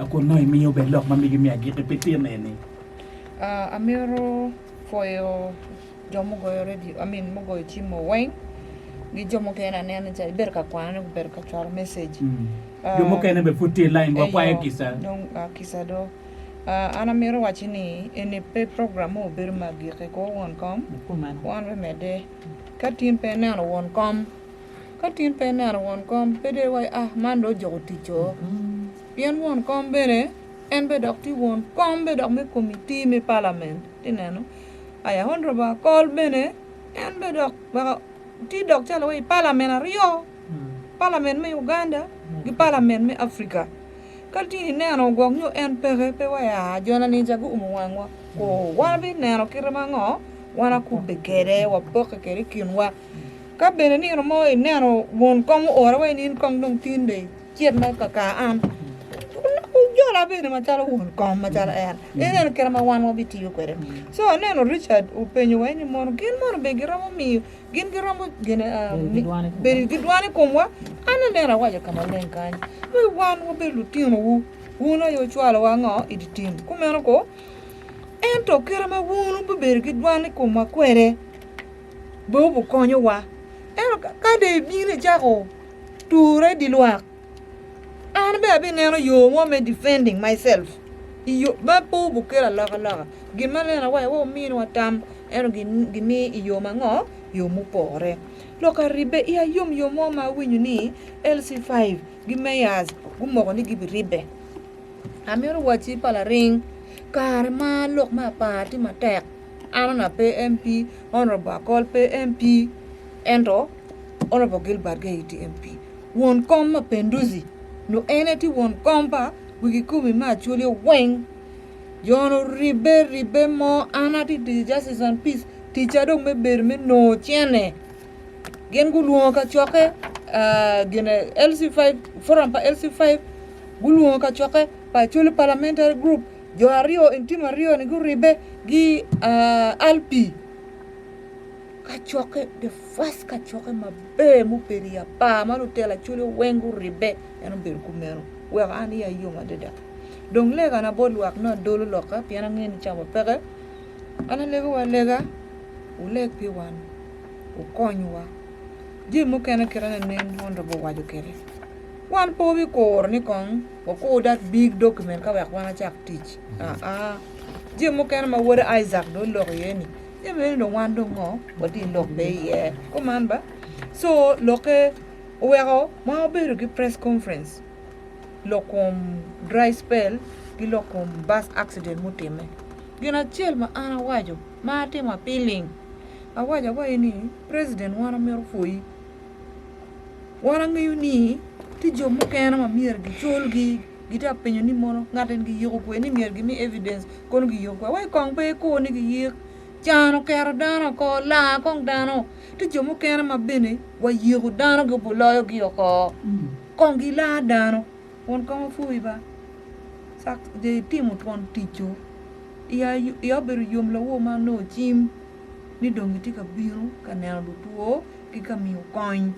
kun nongo imiyo bene lok ma megi me agikki pi tin eni. Amito pwoyo jo mugoyo radio I mean mugoyo cim weng ki jo mukene aneno ni ibedo ka kwanone gubedo ka cwalo message. Jo mukene bene pud tye i line wakwayo kica. Dong kica do. An amito wacci ni eni pe program mo obedo me agikki kor won kom wan bimedde ka tin pe ineno won kom ka tin pe ineno won kom pe dong iwaci ah man dong ojuko ticco pien won kom bene en bene dok tye won kom bene dok me komiti me palament itye neno aya honourable Akol bene en bene dok weko tye dok calo i palament aryo palament me Uganda ki palament me Africa. Ka tin ineno gwok nyo en peke, pe waya, jona-ni ca guumo wangwa. Ku, wan wabineno kite ma ngo wan akubbe kwede, wapokke kwede i kinwa. Ka bene nino mo ineno won kom oora wa in kong dong tin dong icit ma kakar an, wujola bene macalo won kom macalo en. Ineno kite ma wan wabitiyo kwede. So aneno Richard openyowa ni mono gin mono bene giromo miyo Gin giromo bedo ki dwan i komwa. An aneno awaco ka maleng kany ni wan wabedo lutinowu, wun aye wucwalowa ngo i dye tim. Kumeno ko, ento kite ma wun wubibedo ki dwan i komwa kwede bene wubikonyowa. Ento ka dong ibino icako ture i dye lwak, An bene abineno yo mo me defending myself i yo ma pe obukelo alokaloka. Gin ma aneno awaco wek wuminiwa tam ento gimi i yo ma ngo? Yo mupore. Lok aribbe iya yom yo mo ma awinyo ni LC5 gi mayors gumoko ni gibiribbe. Amito wacci pa laring kare ma lok me apar tye matek an onongo ape MP, Honourable Akol pe MP ento Honourable Gilbert Gay tye MP. Won kom Mapenduzi nyo en aye tye won kom pa wi kikomi me Acholi weng. Jo-ni oribbe ribbe mo an atye ka tic i Justice and Peace ticca dong me bedo me nongo cene. Gin gulwongo kacokke gine LC5 forum pa LC5 gulwongo kacokke pa Acholi Parliamentary Group jo aryo in tim aryo-ni guribbe gi LP. Kacokke, the first kacokke maber mubedo i apar ma lutela Acholi weng guribbe en obedo kumeno weko an iya yom adada. Dong legana bot lwak nongo adolo lokka pien angeyo ni cawa peke an alegowu alega wuleg pi wan wukonywa jami mukene kite ma nen Honourable owaco kwede wan pe wabikuro ni kong wakur that big document ka wek wan wacak tic aa jami mukene ma wode Isaac dong oloko iye ni Jami eni dong wan dong ngo watye i lok be iye kuman ba so lokke oweko ma wabedo ki press conference lok kom dry spell ki lok kom bus accident mutimme gin acel ma an awaco ma atimo appealing awaco awaci ni president wan wamito pwoyi wan wangeyo ni tye jo mukene ma myero giculgi gitye ka penyo ni mono ngat eni giyiko kwe ni myero gimi evidence kono giyiko kwe wai kong pe ikur ni giyik can oketo dano oko lar kong dano tye jo mukene ma bene wayiko dano gibiloyogi oko kong gilar dano won kom apwoyi ba cak dong itimo twon ticco iya obedo yom lawor ma anongo cim ni dong gitye ka bino ka neno lutwo ki ka miyo kony.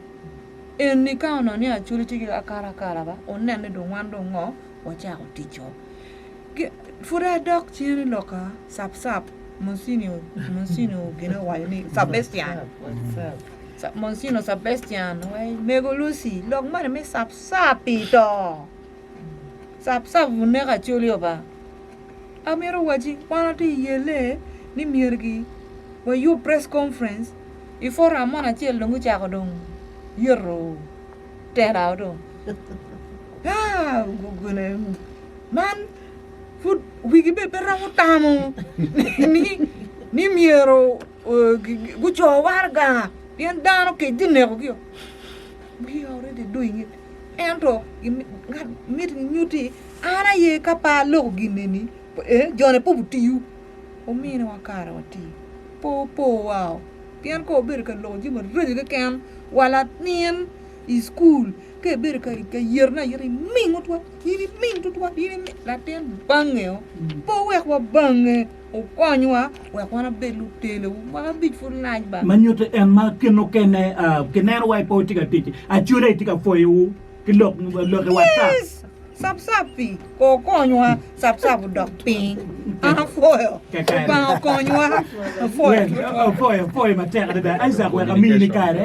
Eni ka onongo ni Acholi tye ki akalakala ba onen ni dong wan dong ngo wacako ticco. Pud adok cen i loka capcap Monsignor gine owaco ni Sebastian Monsignor Sebastian wai mego Lucy lok moni me capcap-pi to capcap oneko Acholi o ba amito wacci wan watye i yelle ni myero wayub press conference I forum mono acel dong gucako dong yeto tela dong man pud wigi bene pe romo tamo ni myero guco waraga pien dano kec tye nekogi o we are already doing it ento ngat miti nyutti an aye ka pe aloko gin eni joni pe obitiyo ominiwa kare wati. Pe opo wa pien ka wabedo ka loko jami maraco keken wa latin i cukul ka ibedo ka yetone ayeta iming tutwal in iming tutwal in iming latin bange o pe wuwek wabange wukonywa wek wan wabed lutelewu mwaka abic pud lac ba. Ma nyuto en ma kin mukene kineno wa pe wutye ka tic acola itye ka pwoyowu ki lok i WhatsApp. Yes! Capcapi ko okonywa capcap odok piny. An apwoyo. Lubanga okonywa. Apwoyo. Apwoyo, apwoyo matek adada. Isaac wek amini kare.